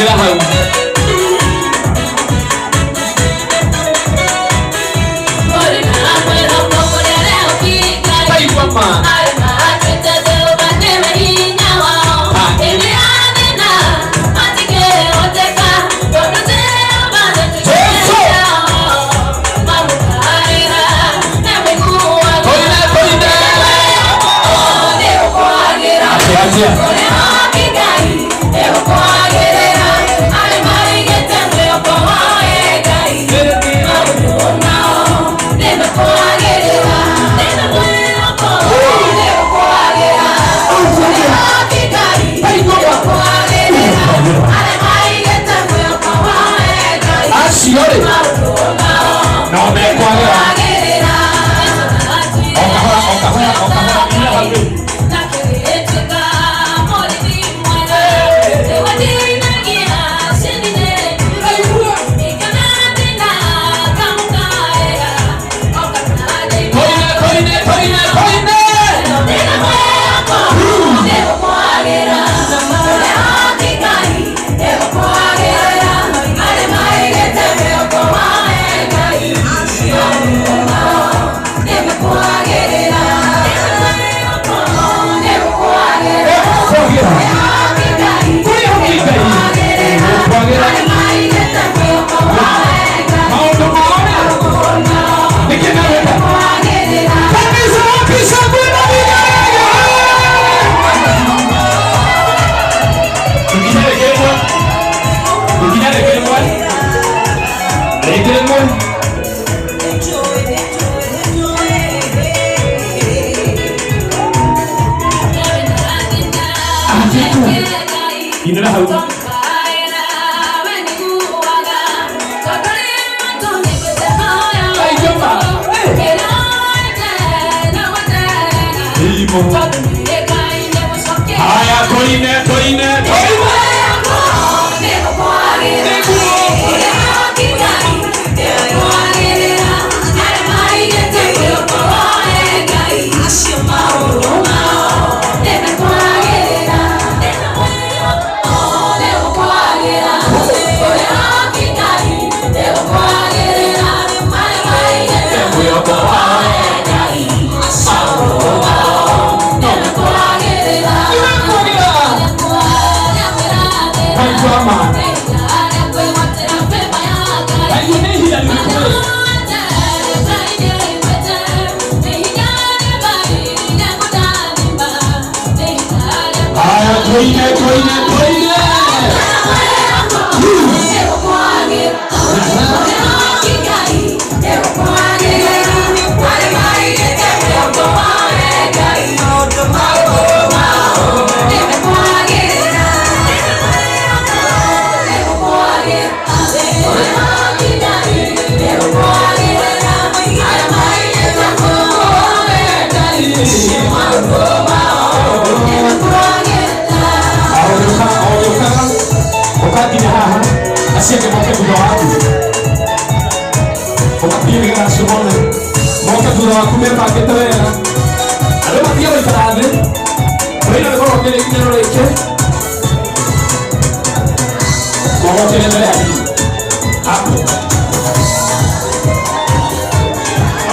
Inĩra hau. Taigua ma. Toine, toine. Atia, atia. Acio rĩ no mekwagĩra. O kahora, o kahora, o kahora. Inĩra hau rĩu. Toine, toine, toine, toine. Kwagĩra. Kũrĩ hau Ngai. Kwagĩra. Maũndũ mao rĩ. Nĩkĩ marenda? Kanitha wapi shangwe na vigelegele? Ikinya rĩngĩ rĩmwe. Ikinya rĩngĩ rĩmwe. Rĩngĩ rĩmwe. Inĩra hau. Taigua ma. Imo. Haya, toine, toine, toine. Taigua ma. Taigua nĩ ihinda rĩrĩkũ rĩ? Haya, toine, toine, toine. Ogĩũka, ogĩũkaga. Ũka nginya haha. Acio angĩ moke thutha waku. Ũka biũ nĩgetha acio mone. Moke thutha waku mebangĩte wega. Andũ matige gũikara thĩ. Rũina rũkorwo nginya rũrĩke. Mogokĩre mbere hanini. Hapo.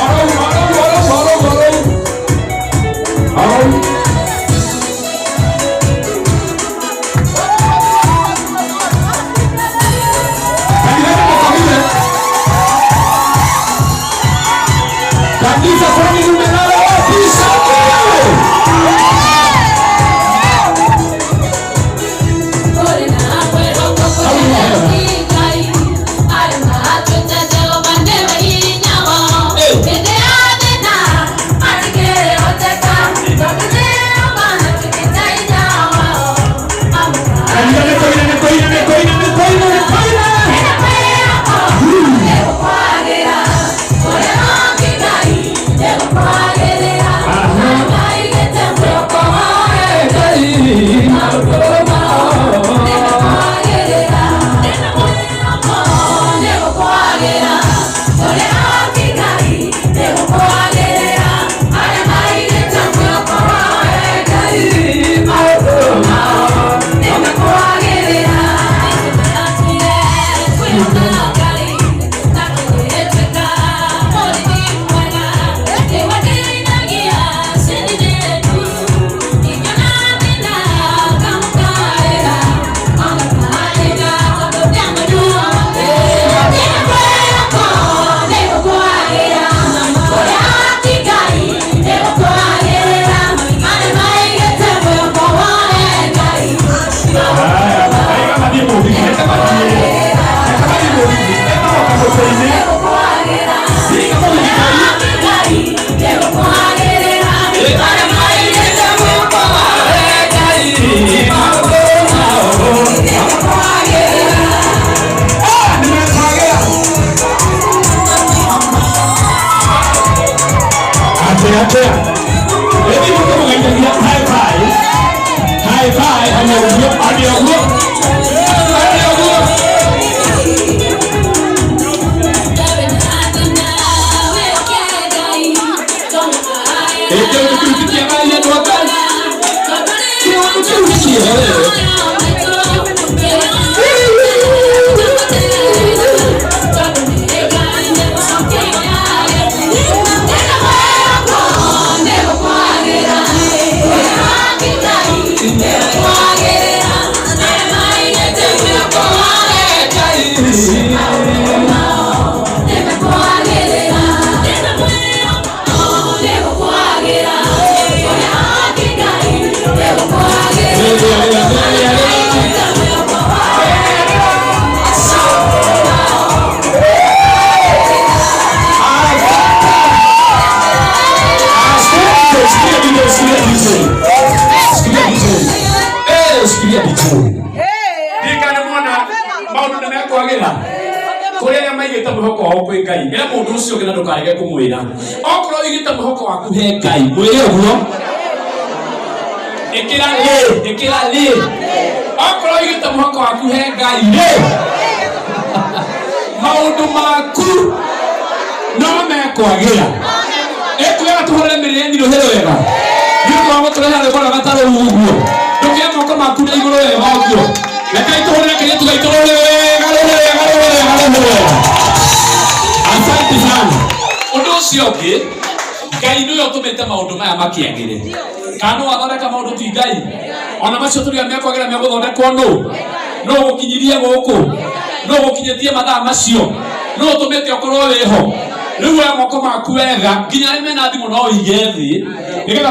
Orou, orou, orou, orou, orou. Orou. Kanitha nĩmũkomire. Kanitha kwani mumelala wapi? Shangwe! Mwĩhoko wao kwĩ Ngai. Ĩra mũndũ ũcio ũngĩ na ndũkarege kũmwĩra. Okorwo ũigĩte mwĩhoko waku he Ngai, mwĩre ũguo. Ĩkĩra rĩ, ĩkĩra rĩ. Okorwo ũigĩte mwĩhoko waku he Ngai rĩ, maũndũ maku no mekwagĩra. Ĩkwĩra tũhũrĩre mĩrĩni rũhĩ rwega nĩ ũndũ wa gũtũrehera rwĩmbo rwega ta rũu ũguo. Ndũkĩoe moko maku na igũrũ wega ũguo. Rekei tũhũrĩre kĩrĩtu gaitũ rũhĩ wega, rũhĩ wega, rũhĩ wega, rũhĩ wega. Asante sana. Ũndũ ũcio ũngĩ, Ngai nĩwe ũtũmĩte maũndũ maya makĩagĩre. Kana nũ wathondeka maũndũ ti Ngai? Ona macio tũrĩa mekwagĩra megũthondekwo nũ? Nũ ũgũkinyirie gũkũ? Nũ ũgũkinyĩtie mathaa macio? Nũ ũtũmĩte ũkorwo wĩho? Rĩu oya moko maku wega nginya arĩa mena thimũ no ũige thĩ nĩgetha.